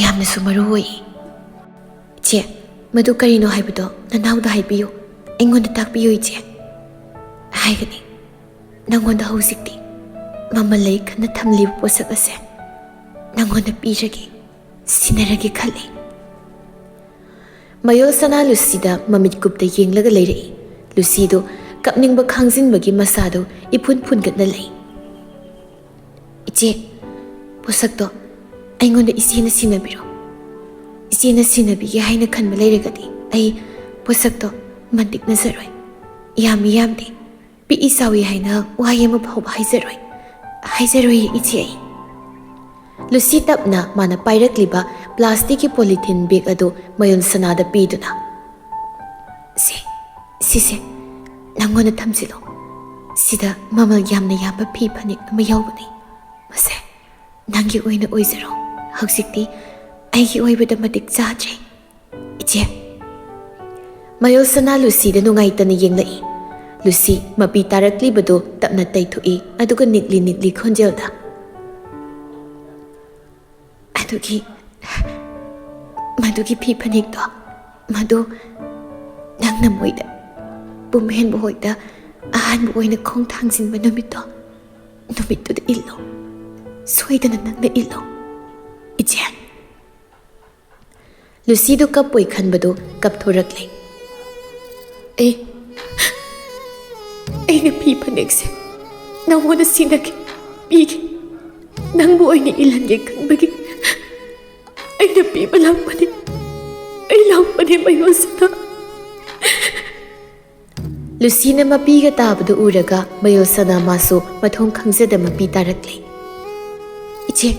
ꯌꯥꯝꯅꯁꯨ ꯃꯔꯨ ꯑꯣꯏ꯫" "ꯏꯆꯦ, ꯃꯗꯨ ꯀꯔꯤꯅꯣ ꯍꯥꯏꯕꯗꯣ ꯅꯅꯥꯎꯗ ꯍꯥꯏꯕꯤꯌꯨ꯫ ꯑꯩꯉꯣꯟꯗ ꯇꯥꯛꯄꯤꯌꯨ ꯏꯆꯦ꯫" "ꯍꯥꯏꯒꯅꯤ꯫ ꯅꯪꯉꯣꯟꯗ ꯍꯧꯖꯤꯛꯇꯤ ꯃꯃꯜ ꯂꯩ ꯈꯟꯅ ꯊꯝꯂꯤꯕ ꯄꯣꯠꯁꯛ ꯑꯁꯦ ꯅꯪꯉꯣꯟꯗ ꯄꯤꯔꯒꯦ, ꯁꯤꯟꯅꯔꯒꯦ ꯈꯜꯂꯤ꯫" ꯃꯌꯣꯜ ꯁꯅꯥ ꯂꯨꯁꯤꯗ ꯃꯃꯤꯠ ꯀꯨꯞꯇ ꯌꯦꯡꯂꯒ ꯂꯩꯔꯛꯏ꯫ ꯂꯨꯁꯤꯗꯨ ꯀꯞꯅꯤꯡꯕ ꯈꯥꯡꯖꯤꯟꯕꯒꯤ ꯃꯁꯥꯗꯨ ꯏꯐꯨꯟ ꯐꯨꯟꯒꯠꯅ ꯂꯩ꯫ "ꯏꯆꯦ, ꯄꯣꯠꯁꯛꯇꯣ ꯑꯩꯉꯣꯟꯗ ꯏꯆꯦꯅ ꯁꯤꯟꯅꯕꯤꯔꯣ꯫ ꯏꯆꯦꯅ ꯁꯤꯟꯅꯕꯤꯒꯦ ꯍꯥꯏꯅ ꯈꯟꯕ ꯂꯩꯔꯒꯗꯤ ꯑꯩ ꯄꯣꯠꯁꯛꯇꯣ ꯃꯟꯇꯤꯛꯅꯖꯔꯣꯏ꯫ ꯌꯥꯝꯃꯤ ꯌꯥꯝꯗꯦ, ꯄꯤꯛꯏ ꯆꯥꯎꯏ ꯍꯥꯏꯅ ꯋꯥꯍꯩ ꯑꯃ ꯐꯥꯎꯕ ꯍꯥꯏꯖꯔꯣꯏ, ꯍꯥꯏꯖꯔꯣꯏꯌꯦ ꯏꯆꯦ ꯑꯩ꯫" ꯂꯨꯁꯤ ꯇꯞꯅ ꯃꯥꯅ ꯄꯥꯏꯔꯛꯂꯤꯕ ꯄ꯭ꯂꯥꯁꯇꯤꯛꯀꯤ ꯄꯣꯂꯤꯊꯤꯟ ꯕꯦꯒ ꯑꯗꯨ ꯃꯌꯣꯜ ꯁꯅꯥꯗ ꯄꯤꯗꯨꯅ, "ꯁꯦ, ꯁꯤꯁꯦ ꯅꯪꯉꯣꯟꯗ ꯊꯝꯖꯤꯜꯂꯣ꯫ ꯁꯤꯗ ꯃꯃꯜ ꯌꯥꯝꯅ ꯌꯥꯝꯕ ꯐꯤ ꯐꯅꯦꯛ ꯑꯃ ꯌꯥꯎꯕꯅꯤ꯫ ꯃꯁꯦ ꯅꯪꯒꯤ ꯑꯣꯏꯅ ꯑꯣꯏꯖꯔꯣ꯫ ꯍꯧꯖꯤꯛꯇꯤ ꯑꯩꯒꯤ ꯑꯣꯏꯕꯗ ꯃꯇꯤꯛ ꯆꯥꯗ꯭ꯔꯦ, ꯏꯆꯦ꯫" ꯃꯌꯣꯜ ꯁꯅꯥ ꯂꯨꯁꯤꯗ ꯅꯨꯡꯉꯥꯏꯇꯅ ꯌꯦꯡꯂꯛꯏ꯫ ꯂꯨꯁꯤ ꯃꯄꯤ ꯇꯥꯔꯛꯂꯤꯕꯗꯨ ꯇꯞꯅ ꯇꯩꯊꯣꯛꯏ, ꯑꯗꯨꯒ ꯅꯤꯛꯂꯤ ꯅꯤꯛꯂꯤ ꯈꯣꯟꯖꯦꯜꯗ, "ꯑꯗꯨꯒꯤ, ꯃꯗꯨꯒꯤ ꯐꯤ ꯐꯅꯦꯛꯇꯣ, ꯃꯗꯨ ꯅꯪꯅ ꯃꯣꯏꯗ, ꯄꯨꯝꯍꯦꯟꯕ ꯍꯣꯏꯗ ꯑꯍꯥꯟꯕ ꯑꯣꯏꯅ ꯈꯣꯡ ꯊꯥꯡꯖꯤꯟꯕ ꯅꯨꯃꯤꯠꯇꯣ, ꯅꯨꯃꯤꯠꯇꯨꯗ ꯏꯜꯂꯣ꯫ ꯁꯣꯏꯗꯅ ꯅꯪꯅ ꯏꯜꯂꯣ, ꯏꯆꯦ꯫" ꯂꯨꯁꯤꯗꯨ ꯀꯞꯄꯣꯏ ꯈꯟꯕꯗꯨ ꯀꯞꯊꯣꯔꯛꯂꯦ꯫ "ꯑꯩ, ꯑꯩꯅ ꯐꯤ ꯐꯅꯦꯛꯁꯦ ꯅꯉꯣꯟꯗ ꯁꯤꯟꯅꯒꯦ, ꯄꯤꯒꯦ꯫ ꯅꯪꯕꯨ ꯑꯣꯏꯅ ꯏꯜꯍꯟꯒꯦ ꯈꯟꯕꯒꯤ ꯑꯩꯅ ꯄꯤꯕ ꯂꯥꯛꯄꯅꯤ꯫ ꯑꯩ ꯂꯥꯛꯄꯅꯤ, ꯃꯌꯣꯜ ꯁꯅꯥ꯫" ꯂꯨꯁꯤꯅ ꯃꯄꯤꯒ ꯇꯥꯕꯗꯨ ꯎꯔꯒ ꯃꯌꯣꯜ ꯁꯅꯥ ꯃꯥꯁꯨ ꯃꯊꯣꯡ ꯈꯪꯖꯗ ꯃꯄꯤ ꯇꯥꯔꯛꯂꯦ꯫ "ꯏꯆꯦ,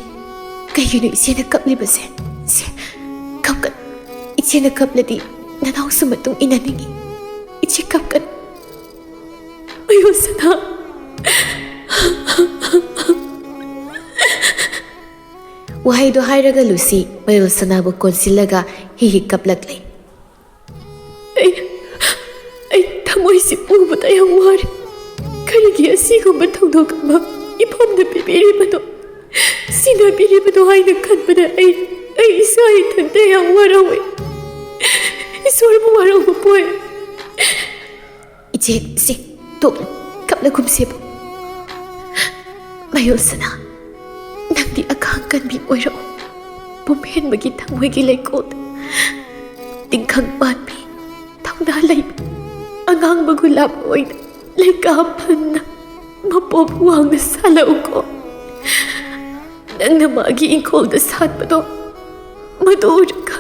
ꯀꯩꯒꯤꯅꯣ ꯏꯆꯦꯅ ꯀꯞꯂꯤꯕꯁꯦ? ꯏꯆꯦ, ꯀꯞꯀꯅꯨ꯫ ꯏꯆꯦꯅ ꯀꯞꯂꯗꯤ ꯅꯅꯥꯎꯁꯨ ꯃꯇꯨꯡ ꯏꯟꯅꯅꯤꯡꯉꯤ꯫ ꯏꯆꯦ, ꯀꯞꯀꯅꯨ꯫ ꯃꯌꯣꯜ ꯁꯅꯥ꯫" ꯋꯥꯍꯩꯗꯣ ꯍꯥꯏꯔꯒ ꯂꯨꯁꯤ ꯃꯌꯣꯜ ꯁꯅꯥꯕꯨ ꯀꯣꯟꯁꯤꯜꯂꯒ ꯍꯤ ꯍꯤ ꯀꯞꯂꯛꯂꯦ꯫ "ꯑꯩ, ꯑꯩ ꯊꯃꯣꯏꯁꯤ ꯄꯨꯕꯗ ꯌꯥꯝ ꯋꯥꯔꯦ꯫ ꯀꯔꯤꯒꯤ ꯑꯁꯤꯒꯨꯝꯕ ꯊꯧꯗꯣꯛ ꯑꯃ ꯏꯐꯝꯗ ꯄꯤꯕꯤꯔꯤꯕꯅꯣ? ꯁꯤꯟꯅꯕꯤꯔꯤꯕꯅꯣ ꯍꯥꯏꯅ ꯈꯟꯕꯗ ꯑꯩ, ꯑꯩ ꯏꯁꯥ ꯏꯊꯟꯇ ꯌꯥꯝ ꯋꯥꯔꯧꯏ꯫ ꯏꯁꯣꯔꯕꯨ ꯋꯥꯔꯧꯕ ꯄꯣꯛꯑꯦ꯫" "ꯏꯆꯦ, ꯏꯆꯦ, ꯇꯣꯛꯂꯨ, ꯀꯞꯂꯒꯨꯝꯁꯦꯕꯨ꯫ ꯃꯌꯣꯜ ꯁꯅꯥ, ꯅꯪꯗꯤ ꯑꯈꯥꯡ ꯀꯟꯕꯤ ꯑꯣꯏꯔꯛꯎ꯫ ꯄꯨꯝꯍꯦꯟꯕꯒꯤ ꯊꯃꯣꯏꯒꯤ ꯂꯩꯀꯣꯜꯗ ꯇꯤꯡꯈꯪ ꯄꯥꯟꯕꯤ, ꯊꯧꯅꯥ ꯂꯩꯕꯤ, ꯑꯉꯥꯡꯕ ꯒꯨꯂꯥꯞ ꯑꯣꯏꯅ ꯂꯩꯀꯥ ꯐꯟꯅ ꯃꯄꯣꯞ ꯋꯥꯡꯅ ꯁꯥꯠꯂꯛꯎꯀꯣ꯫ ꯅꯪꯅ ꯃꯥꯒꯤ ꯏꯪꯈꯣꯜꯗ ꯁꯥꯠꯄꯗꯣ, ꯃꯗꯨ ꯎꯔꯒ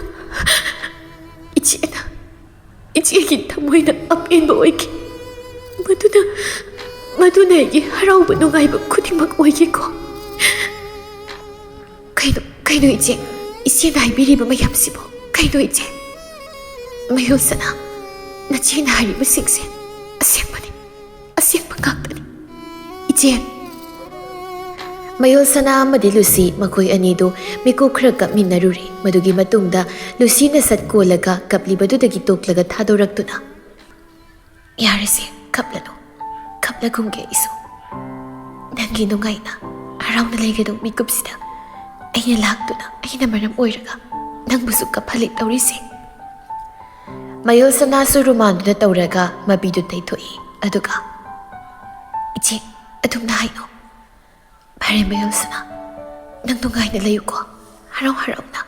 ꯏꯆꯦꯅ, ꯏꯆꯦꯒꯤ ꯊꯃꯣꯏꯅ ꯑꯄꯦꯟꯕ ꯑꯣꯏꯈꯤ꯫ ꯃꯗꯨꯅ, ꯃꯗꯨꯅ ꯑꯩꯒꯤ ꯍꯔꯥꯎꯕ ꯅꯨꯡꯉꯥꯏꯕ ꯈꯨꯗꯤꯡꯃꯛ ꯑꯣꯏꯈꯤꯀꯣ꯫" "ꯀꯩꯅꯣ, ꯀꯩꯅꯣ ꯏꯆꯦ? ꯏꯆꯦꯅ ꯍꯥꯏꯕꯤꯔꯤꯕ ꯃꯌꯥꯝꯁꯤꯕꯨ ꯀꯩꯅꯣ ꯏꯆꯦ?" "ꯃꯌꯣꯜ ꯁꯅꯥ, ꯅꯆꯦꯅ ꯍꯥꯏꯔꯤꯕꯁꯤꯡꯁꯦ ꯑꯁꯦꯡꯕꯅꯤ, ꯑꯁꯦꯡꯕ ꯉꯥꯛꯇꯅꯤ ꯏꯆꯦ꯫" ꯃꯌꯣꯜ ꯁꯅꯥ ꯑꯃꯗꯤ ꯂꯨꯁꯤ ꯃꯈꯣꯏ ꯑꯅꯤꯗꯨ ꯃꯤꯀꯨꯞ ꯈꯔ ꯀꯞꯃꯤꯟꯅꯔꯨꯔꯦ꯫ ꯃꯗꯨꯒꯤ ꯃꯇꯨꯡꯗ ꯂꯨꯁꯤꯅ ꯁꯠ ꯀꯣꯜꯂꯒ ꯀꯞꯂꯤꯕꯗꯨꯗꯒꯤ ꯇꯣꯛꯂꯒ ꯊꯥꯗꯣꯔꯛꯇꯨꯅ, "ꯌꯥꯔꯦꯁꯦ, ꯀꯞꯂꯅꯨ, ꯀꯞꯂꯒꯨꯝꯒꯦ ꯑꯩꯁꯨ꯫ ꯅꯪꯒꯤ ꯅꯨꯡꯉꯥꯏꯅ ꯍꯔꯥꯎꯅ ꯂꯩꯒꯗꯧ ꯃꯤꯀꯨꯞꯁꯤꯗ ꯑꯩꯅ ꯂꯥꯛꯇꯨꯅ, ꯑꯩꯅ ꯃꯔꯝ ꯑꯣꯏꯔꯒ ꯅꯪꯕꯨꯁꯨ ꯀꯞꯍꯜꯂꯤ ꯇꯧꯔꯤꯁꯦ꯫" ꯃꯌꯣꯜ ꯁꯅꯥꯁꯨ ꯔꯨꯃꯥꯟꯗꯨꯅ ꯇꯧꯔꯒ ꯃꯄꯤꯗꯨ ꯇꯩꯊꯣꯛꯏ꯫ ꯑꯗꯨꯒ, "ꯏꯆꯦ, ꯑꯗꯨꯝꯅ ꯍꯥꯏꯅꯧ꯫ ꯐꯔꯦ, ꯃꯌꯣꯜ ꯁꯅꯥ, ꯅꯪ ꯅꯨꯡꯉꯥꯏꯅ ꯂꯩꯌꯨꯀꯣ꯫ ꯍꯔꯥꯎ ꯍꯔꯥꯎꯅ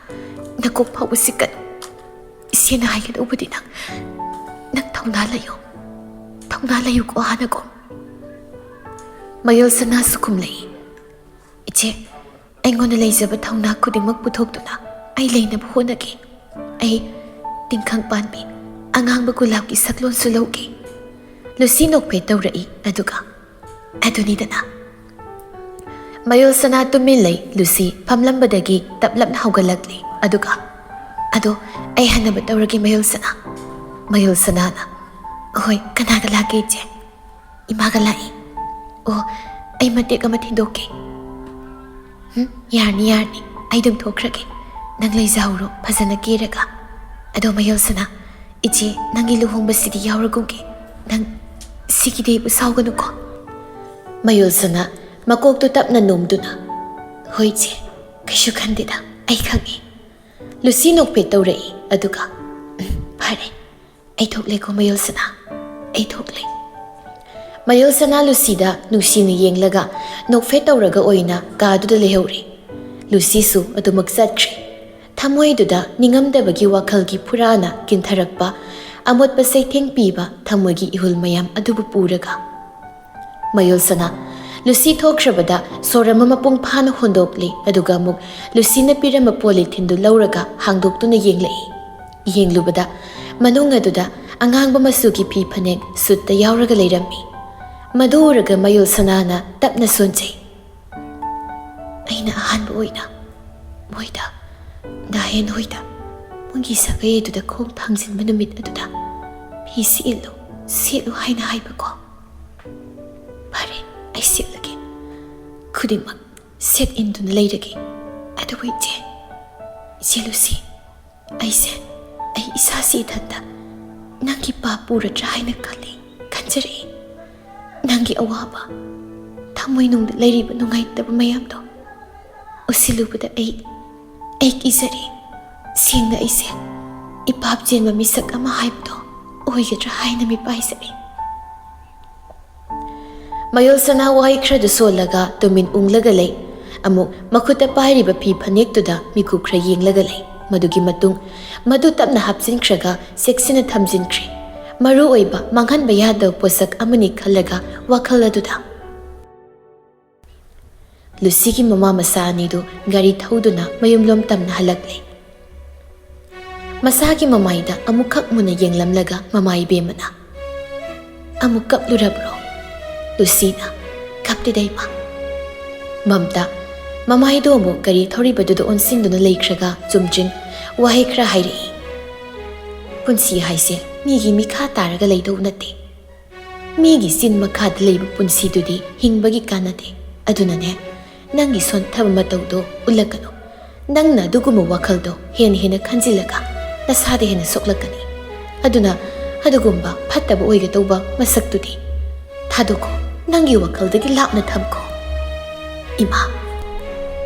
ꯅꯀꯣꯛ ꯐꯥꯎꯕ ꯁꯤꯛꯀꯅꯨ꯫ ꯏꯆꯦꯅ ꯍꯥꯏꯒꯗꯧꯕꯗꯤ ꯅꯪ, ꯅꯪ ꯊꯧꯅꯥ ꯂꯩꯌꯨ, ꯊꯧꯅꯥ ꯂꯩꯌꯨꯀꯣ ꯍꯥꯟꯅꯀꯣ꯫ ꯃꯌꯨꯜ ꯁꯅꯥꯁꯨ ꯈꯨꯝꯂꯛꯏ, "ꯏꯆꯦ, ꯑꯩꯉꯣꯟꯗ ꯂꯩꯖꯕ ꯊꯧꯅꯥ ꯈꯨꯗꯤꯡꯃꯛ ꯄꯨꯊꯣꯛꯇꯨꯅ ꯑꯩ ꯂꯩꯅꯕ ꯍꯣꯠꯅꯒꯦ꯫ ꯑꯩ ꯇꯤꯡꯈꯪ ꯄꯥꯟꯕꯤ ꯑꯉꯥꯡꯕ ꯒꯨꯂꯥꯞꯀꯤ ꯁꯛꯂꯣꯟꯁꯨ ꯂꯧꯒꯦ꯫" ꯂꯨꯁꯤ ꯅꯣꯛꯐꯦꯠ ꯇꯧꯔꯛꯏ, ꯑꯗꯨꯒ, "ꯑꯗꯨꯅꯤꯗꯅ꯫" ꯃꯌꯨꯜ ꯁꯅꯥ ꯇꯨꯃꯤꯟ ꯂꯩ꯫ ꯂꯨꯁꯤ ꯐꯝꯂꯝꯕꯗꯒꯤ ꯇꯞꯂꯞꯅ ꯍꯧꯒꯠꯂꯛꯂꯤ, ꯑꯗꯨꯒ, "ꯑꯗꯣ ꯑꯩ ꯍꯟꯅꯕ ꯇꯧꯔꯒꯦ, ꯃꯌꯨꯜ ꯁꯅꯥ꯫" ꯃꯌꯨꯜ ꯁꯅꯥꯅ, "ꯍꯣꯏ, ꯀꯅꯥꯒ ꯂꯥꯛꯀꯦ, ꯏꯆꯦ?" "ꯏꯃꯥꯒ ꯂꯥꯛꯏ꯫" "ꯑꯣ, ꯑꯩ ꯃꯇꯦꯛ ꯑꯃ ꯊꯤꯟꯗꯣꯛꯀꯦ꯫" "ꯎꯝ, ꯌꯥꯔꯅꯤ, ꯌꯥꯔꯅꯤ, ꯑꯩ ꯑꯗꯨꯝ ꯊꯣꯛꯈ꯭ꯔꯒꯦ꯫ ꯅꯪ ꯂꯩꯖꯍꯧꯔꯣ ꯐꯖꯅ ꯀꯦꯔꯒ꯫ ꯑꯗꯣ ꯃꯌꯨꯜ ꯁꯅꯥ, ꯏꯆꯦ ꯅꯪꯒꯤ ꯂꯨꯍꯣꯡꯕꯁꯤꯗꯤ ꯌꯥꯎꯔꯒꯨꯝꯒꯦ꯫ ꯅꯪ ꯁꯤꯒꯤꯗꯤ ꯑꯩꯕꯨ ꯁꯥꯎꯒꯅꯨꯀꯣ꯫" ꯃꯌꯨꯜ ꯁꯅꯥ ꯃꯀꯣꯛꯇꯨ ꯇꯞꯅ ꯅꯣꯝꯗꯨꯅ, "ꯍꯣꯏ ꯏꯆꯦ, ꯀꯩꯁꯨ ꯈꯟꯗꯦꯗ, ꯑꯩ ꯈꯪꯉꯤ꯫" ꯂꯨꯁꯤ ꯅꯣꯛꯐꯦꯠ ꯇꯧꯔꯛꯏ, ꯑꯗꯨꯒ, "ꯎꯝ, ꯐꯔꯦ, ꯑꯩ ꯊꯣꯛꯂꯦꯀꯣ ꯃꯌꯨꯜ ꯁꯅꯥ, ꯑꯩ ꯊꯣꯛꯂꯦ꯫" ꯃꯌꯨꯜ ꯁꯅꯥ ꯂꯨꯁꯤꯗ ꯅꯨꯡꯁꯤꯅ ꯌꯦꯡꯂꯒ ꯅꯣꯛꯐꯦꯠ ꯇꯧꯔꯒ ꯑꯣꯏꯅ ꯀꯥꯗꯨꯗ ꯂꯩꯍꯧꯔꯦ꯫ ꯂꯨꯁꯤꯁꯨ ꯑꯗꯨꯃꯛ ꯆꯠꯈ꯭ꯔꯦ꯫ ꯊꯃꯣꯏꯗꯨꯗ ꯅꯤꯡꯉꯝꯗꯕꯒꯤ ꯋꯥꯈꯜꯒꯤ ꯐꯨꯔꯥꯅ ꯀꯤꯟꯊꯔꯛꯄ, ꯑꯃꯣꯠꯄ ꯆꯩꯊꯦꯡ ꯄꯤꯕ ꯊꯃꯣꯏꯒꯤ ꯏꯍꯨꯜ ꯃꯌꯥꯝ ꯑꯗꯨꯕꯨ ꯄꯨꯔꯒ꯫ ꯃꯌꯨꯜ ꯁꯅꯥ ꯂꯨꯁꯤ ꯊꯣꯛꯈ꯭ꯔꯕꯗ ꯁꯣꯔ ꯑꯃ ꯃꯄꯨꯡ ꯐꯥꯅ ꯍꯣꯟꯗꯣꯛꯂꯤ, ꯑꯗꯨꯒ ꯑꯃꯨꯛ ꯂꯨꯁꯤꯅ ꯄꯤꯔꯝꯕ ꯄꯣꯂꯤꯊꯤꯟꯗꯨ ꯂꯧꯔꯒ ꯍꯥꯡꯗꯣꯛꯇꯨꯅ ꯌꯦꯡꯂꯛꯏ꯫ ꯌꯦꯡꯂꯨꯕꯗ ꯃꯅꯨꯡ ꯑꯗꯨꯗ ꯑꯉꯥꯡꯕ ꯃꯆꯨꯒꯤ ꯐꯤ ꯐꯅꯦꯛ ꯁꯨꯠꯇ ꯌꯥꯎꯔꯒ ꯂꯩꯔꯝꯃꯤ꯫ ꯃꯗꯨ ꯎꯔꯒ ꯃꯌꯨꯜ ꯁꯅꯥꯅ ꯇꯞꯅ ꯁꯣꯟꯖꯩ꯫ "ꯑꯩꯅ ꯑꯍꯥꯟꯕ ꯑꯣꯏꯅ ꯃꯣꯏꯗ, ꯗꯥꯍꯦꯟ ꯍꯣꯏꯗ, ꯃꯣꯏꯒꯤ ꯁꯥꯒꯩ ꯑꯗꯨꯗ ꯈꯣꯡ ꯊꯥꯡꯖꯤꯟꯕ ꯅꯨꯃꯤꯠ ꯑꯗꯨꯗ ꯐꯤ ꯁꯦꯠꯂꯨ, ꯁꯦꯠꯂꯨ ꯍꯥꯏꯅ ꯍꯥꯏꯕꯀꯣ꯫ ꯐꯔꯦ, ꯑꯩ ꯁꯦꯠꯂꯒꯦ꯫ ꯈꯨꯗꯤꯡꯃꯛ ꯁꯦꯠ ꯏꯟꯗꯨꯅ ꯂꯩꯔꯒꯦ꯫ ꯑꯗꯨꯕꯨ ꯏꯆꯦ, ꯏꯆꯦ ꯂꯨꯁꯤ, ꯑꯩꯁꯦ, ꯑꯩ ꯏꯁꯥꯁꯤ ꯏꯊꯟꯇ ꯅꯪꯒꯤ ꯄꯥꯞ ꯄꯨꯔꯗ꯭ꯔꯥ ꯍꯥꯏꯅ ꯈꯜꯂꯤ, ꯈꯟꯖꯔꯛꯏ꯫ ꯅꯪꯒꯤ ꯑꯋꯥꯕ, ꯊꯃꯣꯏꯅꯨꯡꯗ ꯂꯩꯔꯤꯕ ꯅꯨꯡꯉꯥꯏꯇꯕ ꯃꯌꯥꯝꯗꯣ ꯎꯁꯤꯜꯂꯨꯕꯗ ꯑꯩ, ꯑꯩ ꯀꯤꯖꯔꯦ꯫ ꯁꯦꯡꯅ ꯑꯩꯁꯦ ꯏꯄꯥꯞ ꯆꯦꯟꯕ ꯃꯤꯁꯛ ꯑꯃ ꯍꯥꯏꯕꯗꯣ ꯑꯣꯏꯒꯗ꯭ꯔꯥ ꯍꯥꯏꯅ ꯃꯤꯄꯥꯏꯖꯔꯦ꯫" ꯃꯌꯨꯜ ꯁꯅꯥ ꯋꯥꯍꯩ ꯈꯔꯗꯨ ꯁꯣꯜꯂꯒ ꯇꯨꯃꯤꯟ ꯎꯪꯂꯒ ꯂꯩ꯫ ꯑꯃꯨꯛ ꯃꯈꯨꯠꯇ ꯄꯥꯏꯔꯤꯕ ꯐꯤ ꯐꯅꯦꯛꯇꯨꯗ ꯃꯤꯀꯨꯞ ꯈꯔ ꯌꯦꯡꯂꯒ ꯂꯩ꯫ ꯃꯗꯨꯒꯤ ꯃꯇꯨꯡ ꯃꯗꯨ ꯇꯞꯅ ꯍꯥꯞꯆꯤꯟꯈ꯭ꯔꯒ ꯆꯦꯛꯁꯤꯟꯅ ꯊꯝꯖꯤꯟꯈ꯭ꯔꯦ꯫ ꯃꯔꯨ ꯑꯣꯏꯕ ꯃꯥꯡꯍꯟꯕ ꯌꯥꯗꯕ ꯄꯣꯠꯁꯛ ꯑꯃꯅꯤ ꯈꯜꯂꯒ ꯋꯥꯈꯜ ꯑꯗꯨꯗ꯫ ꯂꯨꯁꯤꯒꯤ ꯃꯃꯥ ꯃꯆꯥ ꯑꯅꯤꯗꯨ ꯒꯥꯔꯤ ꯊꯧꯗꯨꯅ ꯃꯌꯨꯝꯂꯣꯝ ꯇꯝꯅ ꯍꯜꯂꯛꯂꯦ꯫ ꯃꯆꯥꯒꯤ ꯃꯃꯥꯏꯗ ꯑꯃꯨꯛꯈꯛ ꯃꯨꯟꯅ ꯌꯦꯡꯂꯝꯂꯒ ꯃꯃꯥ ꯏꯕꯦꯝꯃꯅ, "ꯑꯃꯨꯛ ꯀꯞꯂꯨꯔꯕ꯭ꯔꯣ?" ꯂꯨꯁꯤꯅ, "ꯀꯞꯇꯦꯗ ꯏꯃꯥ꯫" ꯃꯝꯇꯥ ꯃꯃꯥꯏꯗꯣ ꯑꯃꯨꯛ ꯒꯥꯔꯤ ꯊꯧꯔꯤꯕꯗꯨꯗ ꯑꯣꯟꯁꯤꯟꯗꯨꯅ ꯂꯩꯈ꯭ꯔꯒ ꯆꯨꯝꯗ꯭ꯔꯤꯡ ꯋꯥꯍꯩ ꯈꯔ ꯍꯥꯏꯔꯛꯏ꯫ "ꯄꯨꯟꯁꯤ ꯍꯥꯏꯁꯦ ꯃꯤꯒꯤ ꯃꯤꯈꯥ ꯇꯥꯔꯒ ꯂꯩꯗꯧ ꯅꯠꯇꯦ꯫ ꯃꯤꯒꯤ ꯆꯤꯟ ꯃꯈꯥꯗ ꯂꯩꯕ ꯄꯨꯟꯁꯤꯗꯨꯗꯤ ꯍꯤꯡꯕꯒꯤ ꯀꯥꯟꯅꯗꯦ꯫ ꯑꯗꯨꯅꯅꯦ, ꯅꯪꯒꯤ ꯁꯣꯟꯊꯕ ꯃꯇꯧꯗꯣ ꯎꯠꯂꯛꯀꯅꯨ꯫ ꯅꯪꯅ ꯑꯗꯨꯒꯨꯝꯕ ꯋꯥꯈꯜꯗꯣ ꯍꯦꯟꯅ ꯍꯦꯟꯅ ꯈꯟꯖꯤꯜꯂꯒ ꯅꯁꯥꯗ ꯍꯦꯟꯅ ꯁꯣꯛꯂꯛꯀꯅꯤ꯫ ꯑꯗꯨꯅ ꯑꯗꯨꯒꯨꯝꯕ ꯐꯠꯇꯕ ꯑꯣꯏꯒꯗꯧꯕ ꯃꯁꯛꯇꯨꯗꯤ ꯊꯥꯗꯣꯛꯈꯣ, ꯅꯪꯒꯤ ꯋꯥꯈꯜꯗꯒꯤ ꯂꯥꯞꯅ ꯊꯝꯈꯣ꯫ ꯏꯃꯥ,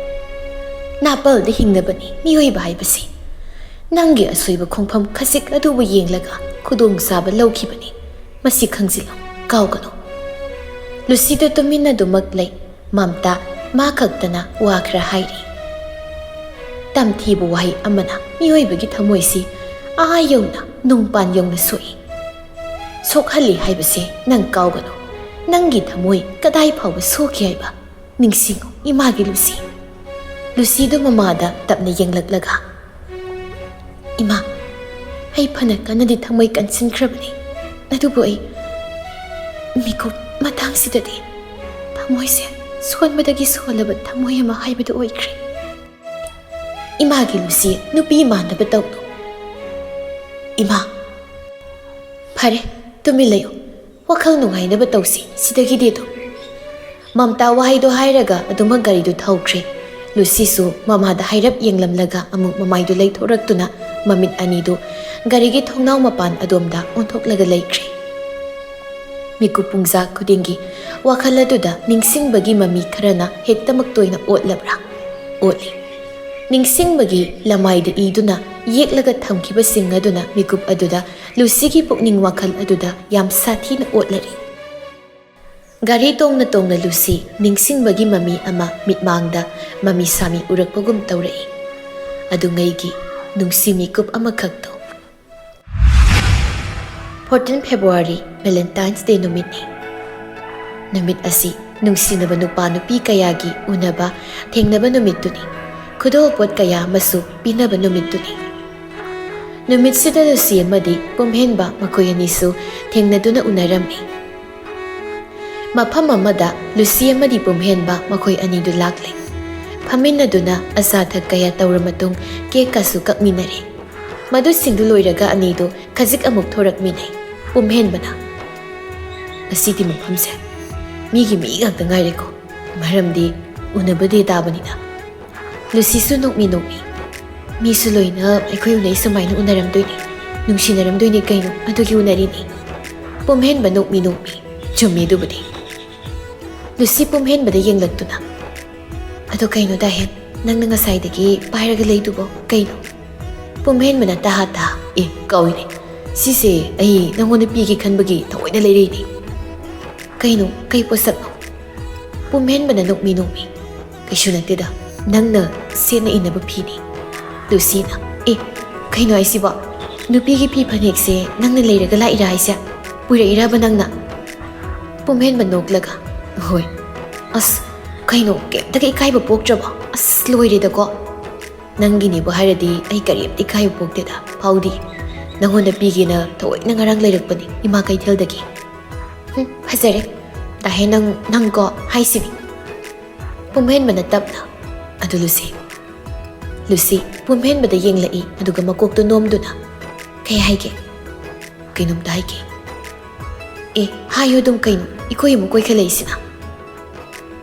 ꯅꯥꯄꯜꯗ ꯍꯤꯡꯅꯕꯅꯤ ꯃꯤꯑꯣꯏꯕ ꯍꯥꯏꯕꯁꯤ꯫ ꯅꯪꯒꯤ ꯑꯁꯣꯏꯕ ꯈꯣꯡꯐꯝ ꯈꯖꯤꯛ ꯑꯗꯨꯕꯨ ꯌꯦꯡꯂꯒ ꯈꯨꯗꯣꯡꯆꯥꯕ ꯂꯧꯈꯤꯕꯅꯤ꯫ ꯃꯁꯤ ꯈꯪꯖꯤꯜꯂꯨ, ꯀꯥꯎꯒꯅꯨ꯫" ꯂꯨꯁꯤꯗ ꯇꯨꯃꯤꯟꯅꯗꯨꯃꯛ ꯂꯩ꯫ ꯃꯝꯇꯥ ꯃꯥ ꯈꯛꯇꯅ ꯋꯥ ꯈꯔ ꯍꯥꯏꯔꯤ꯫ "ꯇꯝꯊꯤꯕ ꯋꯥꯍꯩ ꯑꯃꯅ ꯃꯤꯑꯣꯏꯕꯒꯤ ꯊꯃꯣꯏꯁꯤ ꯑꯥ ꯌꯧꯅ, ꯅꯨꯡꯄꯥꯟ ꯌꯧꯅ ꯁꯣꯛꯏ꯫ ꯁꯣꯛꯍꯜꯂꯤ ꯍꯥꯏꯕꯁꯦ ꯅꯪ ꯀꯥꯎꯒꯅꯨ꯫ ꯅꯪꯒꯤ ꯊꯃꯣꯏ ꯀꯗꯥꯏ ꯐꯥꯎꯕ ꯁꯣꯛꯈꯤ ꯍꯥꯏꯕ ꯅꯤꯡꯁꯤꯡꯉꯨ, ꯏꯃꯥꯒꯤ ꯂꯨꯁꯤ꯫" ꯂꯨꯁꯤꯗꯨ ꯃꯃꯥꯗ ꯇꯞꯅ ꯌꯦꯡꯂꯛꯂꯒ, "ꯏꯃꯥ, ꯑꯩ ꯐꯅ ꯀꯟꯅꯗꯤ ꯊꯃꯣꯏ ꯀꯟꯁꯤꯟꯈ꯭ꯔꯕꯅꯤ, ꯑꯗꯨꯕꯨ ꯑꯩ ꯃꯤꯀꯨꯞ ꯃꯇꯥꯡꯁꯤꯗꯗꯤ ꯊꯃꯣꯏꯁꯦ ꯁꯣꯟꯕꯗꯒꯤ ꯁꯣꯜꯂꯕ ꯊꯃꯣꯏ ꯑꯃ ꯍꯥꯏꯕꯗꯨ ꯑꯣꯏꯈ꯭ꯔꯦ꯫ ꯏꯃꯥꯒꯤ ꯂꯨꯁꯤ, ꯅꯨꯄꯤ ꯃꯥꯟꯅꯕ ꯇꯧꯅꯨ꯫ ꯏꯃꯥ, ꯐꯔꯦ, ꯇꯨꯃꯤꯟ ꯂꯩꯌꯨ꯫ ꯋꯥꯈꯜ ꯅꯨꯡꯉꯥꯏꯅꯕ ꯇꯧꯁꯤ ꯁꯤꯗꯒꯤꯗꯤ ꯑꯗꯨꯝ꯫" ꯃꯝꯇꯥ ꯋꯥꯍꯩꯗꯣ ꯍꯥꯏꯔꯒ ꯑꯗꯨꯃꯛ ꯒꯥꯔꯤꯗꯨ ꯊꯧꯈ꯭ꯔꯦ꯫ ꯂꯨꯁꯤꯁꯨ ꯃꯃꯥꯗ ꯍꯥꯏꯔꯞ ꯌꯦꯡꯂꯝꯂꯒ ꯑꯃꯨꯛ ꯃꯃꯥꯏꯗꯨ ꯂꯩꯊꯣꯔꯛꯇꯨꯅ ꯃꯃꯤꯠ ꯑꯅꯤꯗꯨ ꯒꯥꯔꯤꯒꯤ ꯊꯣꯡꯅꯥꯎ ꯃꯄꯥꯟ ꯑꯗꯣꯝꯗ ꯑꯣꯟꯊꯣꯛꯂꯒ ꯂꯩꯈ꯭ꯔꯦ꯫ ꯃꯤꯀꯨꯞ ꯄꯨꯡꯖꯥ ꯈꯨꯗꯤꯡꯒꯤ ꯋꯥꯈꯜ ꯑꯗꯨꯗ ꯅꯤꯡꯁꯤꯡꯕꯒꯤ ꯃꯃꯤ ꯈꯔꯅ ꯍꯦꯛꯇꯃꯛ ꯇꯣꯏꯅ ꯑꯣꯠꯂꯕ꯭ꯔꯥ? ꯑꯣꯠꯂꯤ꯫ ꯅꯤꯡꯁꯤꯡꯕꯒꯤ ꯂꯃꯥꯏꯗ ꯏꯗꯨꯅ ꯌꯦꯛꯂꯒ ꯊꯝꯈꯤꯕꯁꯤꯡ ꯑꯗꯨꯅ ꯃꯤꯀꯨꯞ ꯑꯗꯨꯗ ꯂꯨꯁꯤꯒꯤ ꯄꯨꯛꯅꯤꯡ ꯋꯥꯈꯜ ꯑꯗꯨꯗ ꯌꯥꯝ ꯁꯥꯊꯤꯅ ꯑꯣꯠꯂꯔꯤ꯫ ꯒꯥꯔꯤ ꯇꯣꯡꯅ ꯇꯣꯡꯅ ꯂꯨꯁꯤ ꯅꯤꯡꯁꯤꯡꯕꯒꯤ ꯃꯃꯤ ꯑꯃ ꯃꯤꯠꯃꯥꯡꯗ ꯃꯃꯤ ꯁꯥꯃꯤ ꯎꯔꯛꯄꯒꯨꯝ ꯇꯧꯔꯛꯏ꯫ ꯑꯗꯨꯉꯩꯒꯤ ꯅꯨꯡꯁꯤ ꯃꯤꯀꯨꯞ ꯑꯃꯈꯛꯇꯣ꯫ Fourteen February, Valentine's Day ꯅꯨꯃꯤꯠꯅꯤ꯫ ꯅꯨꯃꯤꯠ ꯑꯁꯤ ꯅꯨꯡꯁꯤꯅꯕ ꯅꯨꯄꯥ ꯅꯨꯄꯤ ꯀꯌꯥꯒꯤ ꯎꯅꯕ, ꯊꯦꯡꯅꯕ ꯅꯨꯃꯤꯠꯇꯨꯅꯤ꯫ ꯈꯨꯗꯣꯜꯄꯣꯠ ꯀꯌꯥ ꯑꯃꯁꯨ ꯄꯤꯅꯕ ꯅꯨꯃꯤꯠꯇꯨꯅꯤ꯫ ꯅꯨꯃꯤꯠꯁꯤꯗ ꯂꯨꯁꯤ ꯑꯃꯗꯤ ꯄꯨꯝꯍꯦꯟꯕ ꯃꯈꯣꯏ ꯑꯅꯤꯁꯨ ꯊꯦꯡꯅꯗꯨꯅ ꯎꯅꯔꯝꯃꯤ꯫ ꯃꯐꯝ ꯑꯃꯗ ꯂꯨꯁꯤ ꯑꯃꯗꯤ ꯄꯨꯝꯍꯦꯟꯕ ꯃꯈꯣꯏ ꯑꯅꯤꯗꯨ ꯂꯥꯛꯂꯦ꯫ ꯐꯝꯃꯤꯟꯅꯗꯨꯅ ꯑꯆꯥ ꯑꯊꯛ ꯀꯌꯥ ꯇꯧꯔ ꯃꯇꯨꯡ ꯀꯦꯛꯀꯁꯨ ꯀꯛꯃꯤꯟꯅꯔꯦ꯫ ꯃꯗꯨꯁꯤꯡꯗꯨ ꯂꯣꯏꯔꯒ ꯑꯅꯤꯗꯨ ꯈꯖꯤꯛ ꯑꯃꯨꯛ ꯊꯣꯔꯛꯃꯤꯟꯅꯩ꯫ ꯄꯨꯝꯍꯦꯟꯕꯅ, "ꯉꯁꯤꯗꯤ ꯃꯐꯝꯁꯦ ꯃꯤꯒꯤ ꯃꯤ ꯉꯥꯛꯇ ꯉꯥꯏꯔꯦꯀꯣ, ꯃꯔꯝꯗꯤ ꯎꯅꯕ ꯗꯦ ꯇꯥꯕꯅꯤꯅ"꯫ ꯂꯨꯁꯤꯁꯨ ꯅꯣꯛꯃꯤ ꯅꯣꯛꯃꯤ, "ꯃꯤꯁꯨ ꯂꯣꯏꯅ ꯑꯩꯈꯣꯏ ꯎꯅꯩ ꯁꯨꯃꯥꯏꯅ ꯎꯅꯔꯝꯗꯣꯏꯅꯤ, ꯅꯨꯡꯁꯤꯅꯔꯝꯗꯣꯏꯅꯤ ꯀꯩꯅꯣ, ꯑꯗꯨꯒꯤ ꯎꯅꯔꯤꯅꯤ"꯫ ꯄꯨꯝꯍꯦꯟꯕ ꯅꯣꯛꯃꯤ ꯅꯣꯛꯃꯤ, "ꯆꯨꯝꯃꯤ ꯑꯗꯨꯕꯨꯗꯤ"꯫ ꯂꯨꯁꯤ ꯄꯨꯝꯍꯦꯟꯕꯗ ꯌꯦꯡꯂꯛꯇꯨꯅ, "ꯑꯗꯣ ꯀꯩꯅꯣ ꯗꯥꯍꯦꯟ, ꯅꯪꯅ ꯉꯁꯥꯏꯗꯒꯤ ꯄꯥꯏꯔꯒ ꯂꯩꯗꯨꯕꯣ ꯀꯩꯅꯣ?" ꯄꯨꯝꯍꯦꯟꯕꯅ ꯇꯍꯥ ꯇꯍꯥ, "ꯑꯦ, ꯀꯥꯎꯏꯅꯦ, ꯁꯤꯁꯦ ꯑꯩ ꯅꯪꯉꯣꯟꯗ ꯄꯤꯒꯦ ꯈꯟꯕꯒꯤ ꯊꯑꯣꯏꯅ ꯂꯩꯔꯛꯏꯅꯦ"꯫ "ꯀꯩꯅꯣ, ꯀꯩ ꯄꯣꯠꯁꯛꯅꯣ?" ꯄꯨꯝꯍꯦꯟꯕꯅ ꯅꯣꯛꯃꯤ ꯅꯣꯛꯃꯤ, "ꯀꯩꯁꯨ ꯅꯠꯇꯦꯗ, ꯅꯪꯅ ꯁꯦꯠꯅ ꯏꯟꯅꯕ ꯐꯤꯅꯤ"꯫ ꯂꯨꯁꯤꯅ, "ꯑꯦ, ꯀꯩꯅꯣ ꯍꯥꯏꯁꯤꯕꯣ? ꯅꯨꯄꯤꯒꯤ ꯐꯤ ꯐꯅꯦꯛꯁꯦ ꯅꯪꯅ ꯂꯩꯔꯒ ꯂꯥꯛꯏꯔꯥ ꯍꯥꯏꯁꯦ? ꯄꯨꯔꯛꯏꯔꯕ ꯅꯪꯅ?" ꯄꯨꯝꯍꯦꯟꯕ ꯅꯣꯛꯂꯒ, "ꯍꯣꯏ"꯫ "ꯑꯁ, ꯀꯩꯅꯣ, ꯀꯩꯝꯇꯒ ꯏꯀꯥꯏꯕ ꯄꯣꯛꯇ꯭ꯔꯕꯣ? ꯑꯁ, ꯂꯣꯏꯔꯦꯗꯀꯣ꯫ ꯅꯪꯒꯤꯅꯦꯕꯨ ꯍꯥꯏꯔꯗꯤ ꯑꯩ ꯀꯔꯤꯝꯇ ꯏꯀꯥꯏꯕ ꯄꯣꯛꯇꯦꯗ, ꯐꯥꯎꯗꯤ꯫ ꯅꯪꯉꯣꯟꯗ ꯄꯤꯒꯦꯅ ꯊꯑꯣꯏꯅ ꯉꯔꯥꯡ ꯂꯩꯔꯛꯄꯅꯤ ꯏꯃꯥ ꯀꯩꯊꯦꯜꯗꯒꯤ"꯫ "ꯍꯨꯝ, ꯐꯖꯔꯦ꯫ ꯗꯥꯍꯦ, ꯅꯪ, ꯅꯪꯀꯣ ꯍꯥꯏꯁꯤꯅꯤ"꯫ ꯄꯨꯝꯍꯦꯟꯕꯅ ꯇꯞꯅ, "ꯑꯗꯨ ꯂꯨꯁꯤ"꯫ ꯂꯨꯁꯤ ꯄꯨꯝꯍꯦꯟꯕꯗ ꯌꯦꯡꯂꯛꯏ, ꯑꯗꯨꯒ ꯃꯀꯣꯛꯇꯨ ꯅꯣꯝꯗꯨꯅ, "ꯀꯩ ꯍꯥꯏꯒꯦ?" "ꯀꯩꯅꯣꯝꯇ ꯍꯥꯏꯒꯦ"꯫ "ꯑꯦ, ꯍꯥꯏꯌꯨ ꯑꯗꯨꯝ ꯀꯩꯅꯣ, ꯏꯀꯣꯏ ꯑꯃꯨꯛ ꯀꯣꯏꯈꯠꯂꯛꯏꯁꯤꯅ"꯫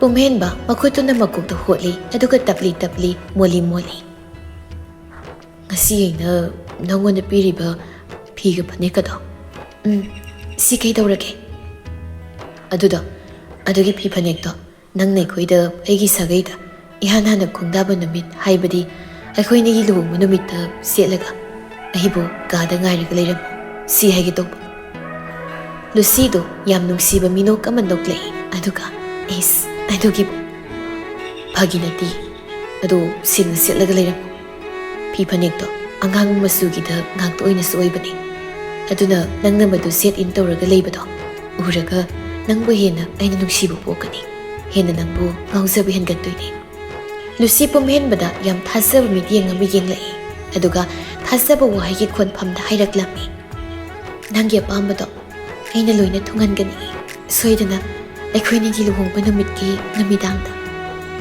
ꯄꯨꯝꯍꯦꯟꯕ ꯃꯈꯨꯠꯇꯨꯅ ꯃꯀꯣꯛꯇ ꯍꯣꯠꯂꯤ, ꯑꯗꯨꯒ ꯇꯞꯂꯤ ꯇꯞꯂꯤ, ꯃꯣꯜꯂꯤ ꯃꯣꯜꯂꯤ, "ꯉꯁꯤ ꯑꯩꯅ ꯅꯪꯉꯣꯟꯗ ꯄꯤꯔꯤꯕ ꯐꯤꯒ ꯐꯅꯦꯛꯀꯗꯣ"꯫ "ꯎꯝ, ꯁꯤ ꯀꯩꯗꯧꯔꯒꯦ?" "ꯑꯗꯨꯗꯣ, ꯑꯗꯨꯒꯤ ꯐꯤ ꯐꯅꯦꯛꯇꯣ ꯅꯪꯅ ꯑꯩꯈꯣꯏꯗ ꯑꯩꯒꯤ ꯁꯥꯒꯩꯗ ꯏꯍꯥꯟ ꯍꯥꯟꯅ ꯈꯣꯡꯗꯥꯕ ꯅꯨꯃꯤꯠ, ꯍꯥꯏꯕꯗꯤ ꯑꯩꯈꯣꯏ ꯑꯅꯤꯒꯤ ꯂꯨꯍꯣꯡꯕ ꯅꯨꯃꯤꯠꯇ ꯁꯦꯠꯂꯒ ꯑꯩꯕꯨ ꯀꯥꯗ ꯉꯥꯏꯔꯒ ꯂꯩꯔꯝꯃꯨ, ꯁꯤ ꯍꯥꯏꯒꯦ ꯇꯧꯕ"꯫ ꯂꯨꯁꯤꯗꯣ ꯌꯥꯝ ꯅꯨꯡꯁꯤꯕ ꯃꯤꯅꯣꯛ ꯑꯃ ꯅꯣꯛꯂꯛꯏ, ꯑꯗꯨꯒ, "ꯏꯁ, ꯑꯗꯨꯒꯤꯕꯨ? ꯐꯥꯒꯤ ꯅꯠꯇꯦ, ꯑꯗꯣ ꯁꯦꯡꯅ ꯁꯦꯠꯂꯒ ꯂꯩꯔꯝꯃꯨ꯫ ꯐꯤ ꯐꯅꯦꯛꯇꯣ ꯑꯉꯥꯡ ꯃꯆꯨꯒꯤꯗ ꯉꯥꯛꯇ ꯑꯣꯏꯅꯁꯨ ꯑꯣꯏꯕꯅꯤ꯫ ꯑꯗꯨꯅ ꯅꯪꯅ ꯃꯗꯨ set in ꯇꯧꯔꯒ ꯂꯩꯕꯗꯣ ꯎꯔꯒ ꯅꯪꯕꯨ ꯍꯦꯟꯅ ꯑꯩꯅ ꯅꯨꯡꯁꯤꯕ ꯄꯣꯛꯀꯅꯤ, ꯍꯦꯟꯅ ꯅꯪꯕꯨ ꯉꯥꯎꯖꯕ ꯍꯦꯟꯒꯠꯇꯣꯏꯅꯤ꯫ ꯂꯨꯁꯤ ꯄꯨꯝꯍꯦꯟꯕꯗ ꯌꯥꯝ ꯊꯥꯖꯕ ꯃꯤꯠꯌꯦꯡ ꯑꯃ ꯌꯦꯡꯂꯛꯏ, ꯑꯗꯨꯒ ꯊꯥꯖꯕ ꯋꯥꯍꯩꯒꯤ ꯈꯣꯟꯐꯝꯗ ꯍꯥꯏꯔꯛꯂꯝꯃꯤ, "ꯅꯪꯒꯤ ꯑꯄꯥꯝꯕꯗꯣ ꯑꯩꯅ ꯂꯣꯏꯅ ꯊꯨꯡꯍꯟꯒꯅꯤ꯫ ꯁꯣꯏꯗꯅ ꯑꯩꯈꯣꯏꯅꯤꯒꯤ ꯂꯨꯍꯣꯡꯕ ꯅꯨꯃꯤꯠꯀꯤ ꯅꯨꯃꯤꯗꯥꯡꯗ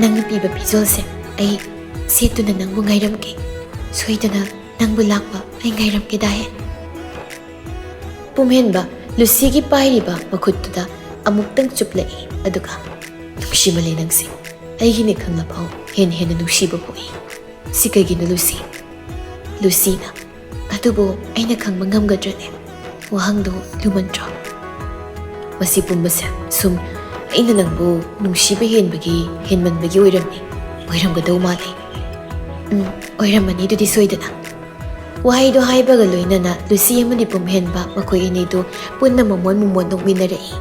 ꯅꯪꯅ ꯄꯤꯕ ꯐꯤꯖꯣꯜꯁꯦ ꯑꯩ ꯁꯦꯠꯇꯨꯅ ꯅꯪꯕꯨ ꯉꯥꯏꯔꯝꯒꯦ꯫ ꯁꯣꯏꯗꯅ ꯅꯪꯕꯨ ꯂꯥꯛꯄ ꯑꯩ ꯉꯥꯏꯔꯝꯒꯦ ꯗꯥꯍꯦ꯫" ꯄꯨꯝꯍꯦꯟꯕ ꯂꯨꯁꯤꯒꯤ ꯄꯥꯏꯔꯤꯕ ꯃꯈꯨꯠꯇꯨꯗ ꯑꯃꯨꯛꯇꯪ ꯆꯨꯞꯂꯛꯏ, ꯑꯗꯨꯒ, "ꯅꯨꯡꯁꯤꯃꯜꯂꯦ ꯅꯪꯁꯦ, ꯑꯩꯒꯤꯅꯦ ꯈꯪꯂꯐꯥꯎ ꯍꯦꯟꯅ ꯍꯦꯟꯅ ꯅꯨꯡꯁꯤꯕ ꯄꯣꯛꯏ꯫ ꯁꯤ ꯀꯩꯒꯤꯅꯣ ꯂꯨꯁꯤ?" ꯂꯨꯁꯤꯅ, "ꯑꯗꯨꯕꯨ ꯑꯩꯅ ꯈꯪꯕ ꯉꯝꯒꯗ꯭ꯔꯅꯦ? ꯋꯥꯍꯪꯗꯨ ꯂꯨꯃꯟꯗ꯭ꯔꯣ?" "ꯃꯁꯤ ꯄꯨꯝꯕꯁꯦ ꯁꯨꯝ ꯑꯩꯅ ꯅꯪꯕꯨ ꯅꯨꯡꯁꯤꯕ ꯍꯦꯟꯕꯒꯤ, ꯍꯦꯟꯃꯟꯕꯒꯤ ꯑꯣꯏꯔꯝꯃꯤ, ꯑꯣꯏꯔꯝꯒꯗꯧ ꯃꯥꯜꯂꯤ꯫" "ꯎꯝ, ꯑꯣꯏꯔꯝꯃꯅꯤ ꯑꯗꯨꯗꯤ ꯁꯣꯏꯗꯅ꯫" ꯋꯥꯍꯩꯗꯣ ꯍꯥꯏꯕꯒ ꯂꯣꯏꯅꯅ ꯂꯨꯁꯤ ꯑꯃꯗꯤ ꯄꯨꯝꯍꯦꯟꯕ ꯃꯈꯣꯏ ꯑꯅꯤꯗꯨ ꯄꯨꯟꯅ ꯃꯃꯣꯟ ꯃꯃꯣꯟ ꯅꯣꯛꯃꯤꯟꯅꯔꯛꯏ꯫